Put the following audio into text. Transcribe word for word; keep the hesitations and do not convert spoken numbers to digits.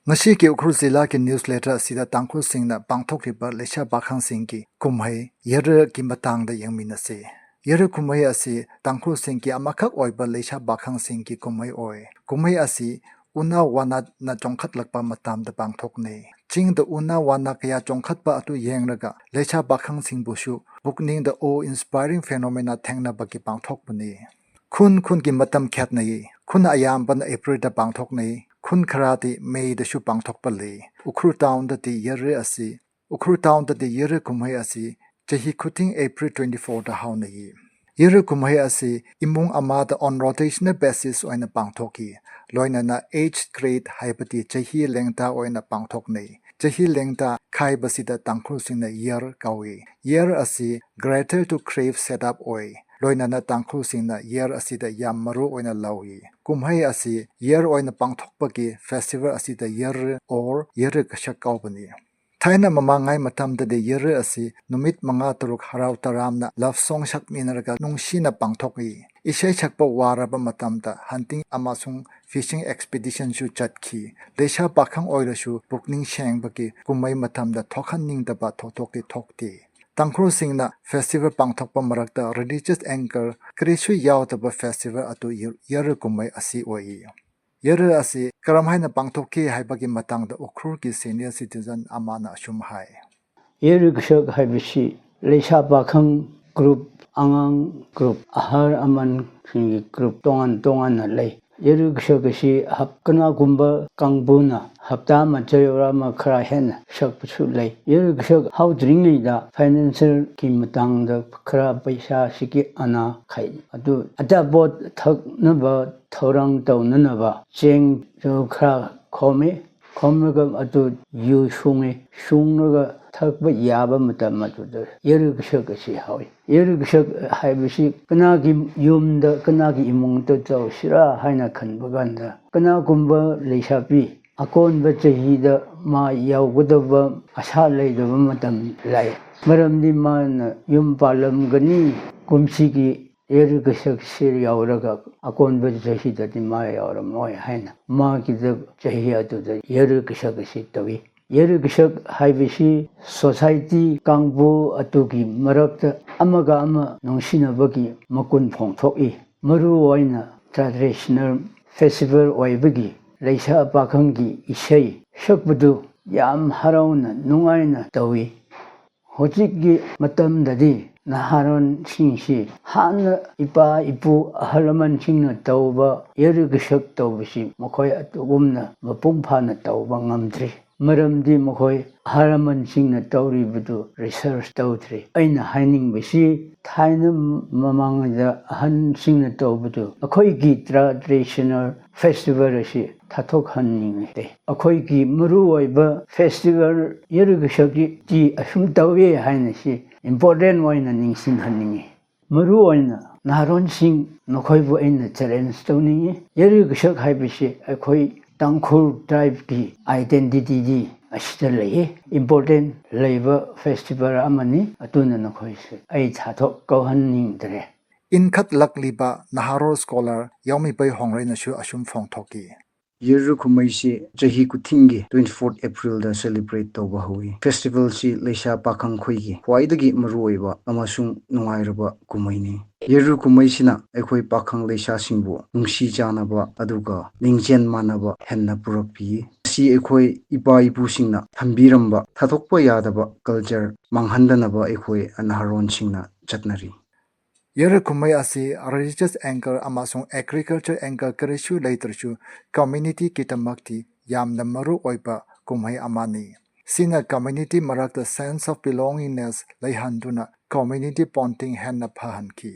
ꯉꯁꯤꯒꯤ ꯎꯈ꯭ꯔꯨꯜ ꯖꯤꯂꯥꯒꯤ news letter ꯑꯁꯤꯗ ꯇꯥꯡꯈꯨꯜꯁꯤꯡꯅ ꯄꯥꯡꯊꯣꯛꯂꯤꯕ ꯂꯩꯁꯥ ꯄꯥꯈꯪꯁꯤꯡꯒꯤ ꯀꯨꯝꯍꯩ ꯌꯦꯔꯒꯤ ꯃꯇꯥꯡꯗ ꯌꯦꯡꯃꯤꯟꯅꯁꯤ꯫ ꯌꯦꯔ ꯀꯨꯝꯍꯩ ꯑꯁꯤ ꯇꯥꯡꯈꯨꯜꯁꯤꯡꯒꯤ ꯑꯃꯈꯛ ꯑꯣꯏꯕ ꯂꯩꯁꯥ ꯄꯥꯈꯪꯁꯤꯡꯒꯤ ꯀꯨꯝꯍꯩ ꯑꯣꯏ꯫ ꯀꯨꯝꯍꯩ ꯑꯁꯤ ꯎꯅꯥ ꯋꯥꯅꯥꯅ ꯆꯣꯡꯈꯠꯂꯛꯄ ꯃꯇꯝꯗ ꯄꯥꯡꯊꯣꯛꯅꯩ꯫ ꯆꯤꯡꯗ ꯎꯅꯥ ꯋꯥꯅꯥ ꯀꯌꯥ ꯆꯣꯡꯈꯠꯄ ꯑꯗꯨ ꯌꯦꯡꯂꯒ ꯂꯩꯁꯥ ꯄꯥꯈꯪꯁꯤꯡꯕꯨꯁꯨ ꯄꯨꯛꯅꯤꯡꯗ ꯑꯣ ꯏꯟꯁꯄꯥꯏꯔꯤꯡ ꯐꯦꯅꯣꯃꯦꯅꯥ ꯊꯦꯡꯅꯕꯒꯤ ꯄꯥꯡꯊꯣꯛꯄꯅꯤ꯫ ꯈꯨꯟ ꯈꯨꯟꯒꯤ ꯃꯇꯝ ꯈꯦꯠꯅꯩ꯫ ꯈꯨꯟ ꯑꯌꯥꯝꯕꯅ ꯑꯦꯄ꯭ꯔꯤꯜꯗ ꯄꯥꯡꯊꯣꯛꯅꯩ꯫ ꯈꯨꯟ ꯈꯔꯗꯤ ꯃꯦꯗꯁꯨ ꯄꯥꯡꯊꯣꯛꯄ ꯂꯩ꯫ ꯎꯈ꯭ꯔꯨꯜ ꯇꯥꯎꯟꯗꯗꯤ ꯌꯦꯔ ꯑꯁꯤ ꯎꯈ꯭ꯔꯨꯜ ꯇꯥꯎꯟꯗꯗꯤ ꯌꯦꯔ ꯀꯨꯝꯍꯩ ꯑꯁꯤ ꯆꯍꯤ ꯈꯨꯗꯤꯡ ꯑꯦꯄ꯭ꯔꯤꯜ twenty fourꯗ ꯍꯧꯅꯩ꯫ ꯌꯦꯔ ꯀꯨꯝꯍꯩ ꯑꯁꯤ ꯏꯃꯨꯡ ꯑꯃꯗ on rotational basis ꯑꯣꯏꯅ ꯄꯥꯡꯊꯣꯛꯈꯤ꯫ ꯂꯣꯏꯅꯅ age grade ꯍꯥꯏꯕꯗꯤ ꯆꯍꯤ ꯂꯦꯡꯇꯥ ꯑꯣꯏꯅ ꯄꯥꯡꯊꯣꯛꯅꯩ꯫ ꯆꯍꯤ ꯂꯦꯡꯇꯥ ꯈꯥꯏꯕꯁꯤꯗ ꯇꯥꯡꯈꯨꯜꯁꯤꯡꯅ ꯌꯦꯔ ꯀꯧꯏ꯫ ꯌꯦꯔ ꯑꯁꯤ cradle to grave setup ꯑꯣꯏ꯫ ꯂꯣꯏꯅꯅ ꯇꯥꯡꯈꯨꯜꯁꯤꯡꯅ ꯌꯦꯔ ꯑꯁꯤꯗ ꯌꯥꯝ ꯃꯔꯨ ꯑꯣꯏꯅ ꯂꯧꯏ꯫ ꯀꯨꯝꯍꯩ ꯑꯁꯤ ꯌꯦꯔ ꯑꯣꯏꯅ ꯄꯥꯡꯊꯣꯛꯄꯒꯤ ꯐꯦꯁꯇꯤꯚꯦꯜ ꯑꯁꯤꯗ ꯌꯦꯔ or ꯌꯦꯔ ꯀꯁꯛ ꯀꯧꯕꯅꯤ꯫ ꯊꯥꯏꯅ ꯃꯃꯥꯡꯉꯥꯏ ꯃꯇꯝꯗꯗꯤ ꯌꯦꯔ ꯑꯁꯤ ꯅꯨꯃꯤꯠ ꯃꯉꯥ ꯇꯔꯨꯛ ꯍꯔꯥꯎ ꯇꯔꯥꯝꯅ ꯂꯚ ꯁꯣꯡ ꯁꯛꯃꯤꯟꯅꯔꯒ ꯅꯨꯡꯁꯤꯅ ꯄꯥꯡꯊꯣꯛꯏ꯫ ꯏꯁꯩ ꯁꯛꯄ ꯋꯥꯔꯕ ꯃꯇꯝꯗ ꯍꯟꯇꯤꯡ ꯑꯃꯁꯨꯡ ꯐꯤꯁꯤꯡ ꯑꯦꯛꯁꯄꯤꯗꯤꯁꯟꯁꯨ ꯆꯠꯈꯤ꯫ ꯂꯩꯁꯥ ꯄꯥꯈꯪ ꯑꯣꯏꯔꯁꯨ ꯄꯨꯛꯅꯤꯡ ꯁꯦꯡꯕꯒꯤ ꯀꯨꯝꯍꯩ ꯃꯇꯝꯗ ꯊꯣꯛꯍꯟꯅꯤꯡꯗꯕ ꯊꯧꯗꯣꯛꯇꯤ ꯊꯣꯛꯇꯦ꯫ ꯇꯥꯡꯈꯨꯜꯁꯤꯡꯅ ꯐꯦꯁꯇꯤꯚꯦꯜ ꯄꯥꯡꯊꯣꯛꯄ ꯃꯔꯛꯇ ꯔꯤꯂꯤꯖꯤꯌꯁ ꯑꯦꯡꯒꯜ ꯀꯔꯤꯁꯨ ꯌꯥꯎꯗꯕ ꯐꯦꯁꯇꯤꯚꯦꯜ ꯑꯗꯨ ꯌꯦꯔ ꯀꯨꯝꯍꯩ ꯑꯁꯤ ꯑꯣꯏ꯫ ꯌꯦꯔ ꯑꯁꯤ ꯀꯔꯝꯍꯥꯏꯅ ꯄꯥꯡꯊꯣꯛꯈꯤ ꯍꯥꯏꯕꯒꯤ ꯃꯇꯥꯡꯗ ꯎꯈ꯭ꯔꯨꯜꯒꯤ ꯁꯦꯅꯤꯌꯔ ꯁꯤꯇꯤꯖꯟ ꯑꯃꯅ ꯑꯁꯨꯝ ꯍꯥꯏ꯫ ꯌꯦꯔ ꯀꯁꯛ ꯍꯥꯏꯕꯁꯤ ꯂꯩꯁꯥ ꯄꯥꯈꯪ ꯒ꯭ꯔꯨꯞ, ꯑꯉꯥꯡ ꯒ꯭ꯔꯨꯞ, ꯑꯍꯜ ꯑꯃꯟꯁꯤꯡꯒꯤ ꯒ꯭ꯔꯨꯞ ꯇꯣꯉꯥꯟ ꯇꯣꯉꯥꯟꯅ ꯂꯩ꯫ ꯌꯦꯔ ꯀꯁꯛ ꯑꯁꯤ ꯍꯞ-, ꯀꯅꯥꯒꯨꯝꯕ ꯀꯥꯡꯕꯨꯅ ꯍꯞꯇꯥ ꯑꯃ ꯆꯌꯣꯜ ꯑꯃ ꯈꯔ ꯍꯦꯟꯅ ꯁꯛꯄꯁꯨ ꯂꯩ꯫ ꯌꯦꯔ ꯀꯁꯛ ꯍꯧꯗ꯭ꯔꯤꯉꯩꯗ ꯐꯥꯏꯅꯥꯟꯁꯤꯌꯦꯜꯒꯤ ꯃꯇꯥꯡꯗ ꯈꯔ ꯄꯩꯁꯥ ꯁꯤꯀꯤ ꯑꯅꯥ ꯈꯥꯏ꯫ ꯑꯗꯨ ꯑꯆꯥꯄꯣꯠ ꯊꯛꯅꯕ ꯊꯧꯔꯥꯡ ꯇꯧꯅꯅꯕ ꯆꯦꯡꯁꯨ ꯈꯔ ꯈꯣꯝꯃꯤ꯫ ꯈꯣꯝꯂꯒ ꯑꯗꯨ ꯌꯨ ꯁꯨꯡꯉꯤ꯫ ꯁꯨꯡꯂꯒ ꯊꯛꯄ ꯌꯥꯕ ꯃꯇꯝ ꯑꯗꯨꯗ ꯌꯦꯔ ꯀꯁꯛ ꯑꯁꯤ ꯍꯧꯏ꯫ ꯌꯦꯔ ꯀꯁꯛ ꯍꯥꯏꯕꯁꯤ ꯀꯅꯥꯒꯤ ꯌꯨꯝꯗ, ꯀꯅꯥꯒꯤ ꯏꯃꯨꯡꯗ ꯇꯧꯁꯤꯔꯥ ꯍꯥꯏꯅ ꯈꯟꯕ ꯀꯥꯟꯗ, ꯀꯅꯥꯒꯨꯝꯕ ꯂꯩꯁꯥꯕꯤ ꯑꯀꯣꯟꯕ ꯆꯍꯤꯗ ꯃꯥ ꯌꯥꯎꯒꯗꯕ ꯑꯁꯥ ꯂꯩꯇꯕ ꯃꯇꯝ ꯂꯩ꯫ ꯃꯔꯝꯗꯤ ꯃꯥꯅ ꯌꯨꯝ ꯄꯥꯜꯂꯝꯒꯅꯤ, ꯀꯨꯝꯁꯤꯒꯤ ꯌꯦꯔꯨ ꯀꯁꯛꯁꯤ ꯌꯥꯎꯔꯒ ꯑꯀꯣꯟꯕ ꯆꯍꯤꯗꯗꯤ ꯃꯥ ꯌꯥꯎꯔꯝꯃꯣꯏ ꯍꯥꯏꯅ ꯃꯥꯒꯤꯗ ꯆꯍꯤ ꯑꯗꯨꯗ ꯌꯦꯔꯨ ꯀꯁꯛ ꯑꯁꯤ ꯇꯧꯏ꯫ ꯌꯦꯔꯨ ꯀꯁꯛ ꯍꯥꯏꯕꯁꯤ ꯁꯣꯁꯥꯏꯇꯤ ꯀꯥꯡꯕꯨ ꯑꯗꯨꯒꯤ ꯃꯔꯛꯇ ꯑꯃꯒ ꯑꯃ ꯅꯨꯡꯁꯤꯅꯕꯒꯤ ꯃꯒꯨꯟ ꯐꯣꯡꯊꯣꯛꯏ꯫ ꯃꯔꯨ ꯑꯣꯏꯅ ꯇ꯭ꯔꯦꯗꯤꯁꯅꯦꯜ ꯐꯦꯁꯇꯤꯚꯦꯜ ꯑꯣꯏꯕꯒꯤ ꯂꯩꯁꯥ ꯄꯥꯈꯪꯒꯤ ꯏꯁꯩ ꯁꯛꯄꯗꯨ ꯌꯥꯝ ꯍꯔꯥꯎꯅ ꯅꯨꯡꯉꯥꯏꯅ ꯇꯧꯏ꯫ ꯍꯧꯖꯤꯛꯀꯤ ꯃꯇꯝꯗꯗꯤ ꯅꯍꯥꯔꯣꯟꯁꯤꯡꯁꯤ ꯍꯥꯟꯅ ꯏꯄꯥ ꯏꯄꯨ ꯑꯍꯜ ꯂꯃꯟꯁꯤꯡꯅ ꯇꯧꯕ ꯌꯦꯔꯨ ꯀꯁꯛ ꯇꯧꯕꯁꯤ ꯃꯈꯣꯏ ꯑꯗꯨꯒꯨꯝꯅ ꯃꯄꯨꯡ ꯐꯥꯅ ꯇꯧꯕ ꯉꯝꯗ꯭ꯔꯤ꯫ ꯃꯔꯝꯗꯤ ꯃꯈꯣꯏ ꯑꯍꯜ ꯂꯃꯟꯁꯤꯡꯅ ꯇꯧꯔꯤꯕꯗꯨ ꯔꯤꯁꯔꯁ ꯇꯧꯗ꯭ꯔꯤ꯫ ꯑꯩꯅ ꯍꯥꯏꯅꯤꯡꯕꯁꯤ ꯊꯥꯏꯅ ꯃꯃꯥꯡꯉꯩꯗ ꯑꯍꯟꯁꯤꯡꯅ ꯇꯧꯕꯗꯨ ꯑꯩꯈꯣꯏꯒꯤ ꯇ꯭ꯔꯦꯗꯤꯁꯅꯦꯜ ꯐꯦꯁꯇꯤꯚꯦꯜ ꯑꯁꯤ ꯊꯥꯊꯣꯛꯍꯟꯅꯤꯡꯉꯤ꯫ ꯑꯩꯈꯣꯏꯒꯤ ꯃꯔꯨꯑꯣꯏꯕ ꯐꯦꯁꯇꯤꯚꯦꯜ ꯌꯦꯔꯨ ꯀꯁꯛꯇꯤ ꯑꯁꯨꯝ ꯇꯧꯏ ꯍꯥꯏꯅ ꯁꯤ ꯏꯝꯄꯣꯔꯇꯦꯟ ꯑꯣꯏꯅ ꯅꯤꯡꯁꯤꯡꯍꯟꯅꯤꯡꯉꯤ꯫ ꯃꯔꯨꯑꯣꯏꯅ ꯅꯍꯥꯔꯣꯟꯁꯤꯡ ꯅꯈꯣꯏꯕꯨ ꯑꯩꯅ ꯆꯦꯂꯦꯟꯖ ꯇꯧꯅꯤꯡꯉꯤ꯫ ꯌꯦꯔꯨ ꯀꯁꯛ ꯍꯥꯏꯕꯁꯤ ꯑꯩꯈꯣꯏ ꯇꯥꯡꯈꯨꯜ ꯇ꯭ꯔꯥꯏꯕꯀꯤ ꯑꯥꯏꯗꯦꯟꯇꯤꯇꯤꯗꯤ ꯑꯁꯤꯗ ꯂꯩꯌꯦ꯫ ꯏꯝꯄꯣꯔꯇꯦꯟ ꯂꯩꯕ ꯐꯦꯁꯇꯤꯚꯦꯜ ꯑꯃꯅꯤ꯫ ꯑꯗꯨꯅ ꯅꯈꯣꯏꯁꯦ ꯑꯩ ꯊꯥꯊꯣꯛ ꯀꯧꯍꯟꯅꯤꯡꯗ꯭ꯔꯦ꯫ ꯏꯟꯈꯠꯂꯛꯂꯤꯕ ꯅꯍꯥꯔꯣꯜ ꯁ꯭ꯀꯣꯂꯔ ꯌꯥꯎꯃꯤꯄꯩ ꯍꯣꯡꯔꯩꯅꯁꯨ ꯑꯁꯨꯝ ꯐꯣꯡꯊꯣꯛꯈꯤ꯫ ꯌꯦꯔꯨ ꯀꯨꯝꯍꯩꯁꯤ ꯆꯍꯤ ꯈꯨꯗꯤꯡꯒꯤ twenty fourth Aprilꯗ celebrate ꯇꯧꯕ ꯍꯧꯏ꯫ ꯐꯦꯁꯇꯤꯚꯦꯜꯁꯤ ꯂꯩꯁꯥ ꯄꯥꯈꯪꯈꯣꯏꯒꯤ ꯈ꯭ꯋꯥꯏꯗꯒꯤ ꯃꯔꯨꯑꯣꯏꯕ ꯑꯃꯁꯨꯡ ꯅꯨꯡꯉꯥꯏꯔꯕ ꯀꯨꯝꯍꯩꯅꯤ꯫ ꯌꯦꯔꯨ ꯀꯨꯝꯍꯩꯁꯤꯅ ꯑꯩꯈꯣꯏ ꯄꯥꯈꯪ ꯂꯩꯁꯥꯁꯤꯡꯕꯨ ꯅꯨꯡꯁꯤ ꯆꯥꯟꯅꯕ ꯑꯗꯨꯒ ꯂꯤꯡꯖꯦꯜ ꯃꯥꯟꯅꯕ ꯍꯦꯟꯅ ꯄꯨꯔꯛꯄꯤ꯫ ꯃꯁꯤ ꯑꯩꯈꯣꯏ ꯏꯄꯥ ꯏꯄꯨꯁꯤꯡꯅ ꯊꯝꯕꯤꯔꯝꯕ ꯊꯥꯗꯣꯛꯄ ꯌꯥꯗꯕ ꯀꯜꯆꯔ ꯃꯥꯡꯍꯟꯗꯅꯕ ꯑꯩꯈꯣꯏ ꯅꯍꯥꯔꯣꯟꯁꯤꯡꯅ ꯆꯠꯅꯔꯤ꯫ ꯌꯦꯔꯨ ꯀꯨꯝꯍꯩ ꯑꯁꯤ religious angle ꯑꯃꯁꯨꯡ agriculture angle ꯀꯔꯤꯁꯨ ꯂꯩꯇ꯭ꯔꯁꯨ communityꯒꯤꯗꯃꯛꯇꯤ ꯌꯥꯝꯅ ꯃꯔꯨ ꯑꯣꯏꯕ ꯀꯨꯝꯍꯩ ꯑꯃꯅꯤ꯫ ꯁꯤꯅ community ꯃꯔꯛꯇ sense of belongingness ꯂꯩꯍꯟꯗꯨꯅ community bonding ꯍꯦꯟꯅ ꯐꯍꯟꯈꯤ꯫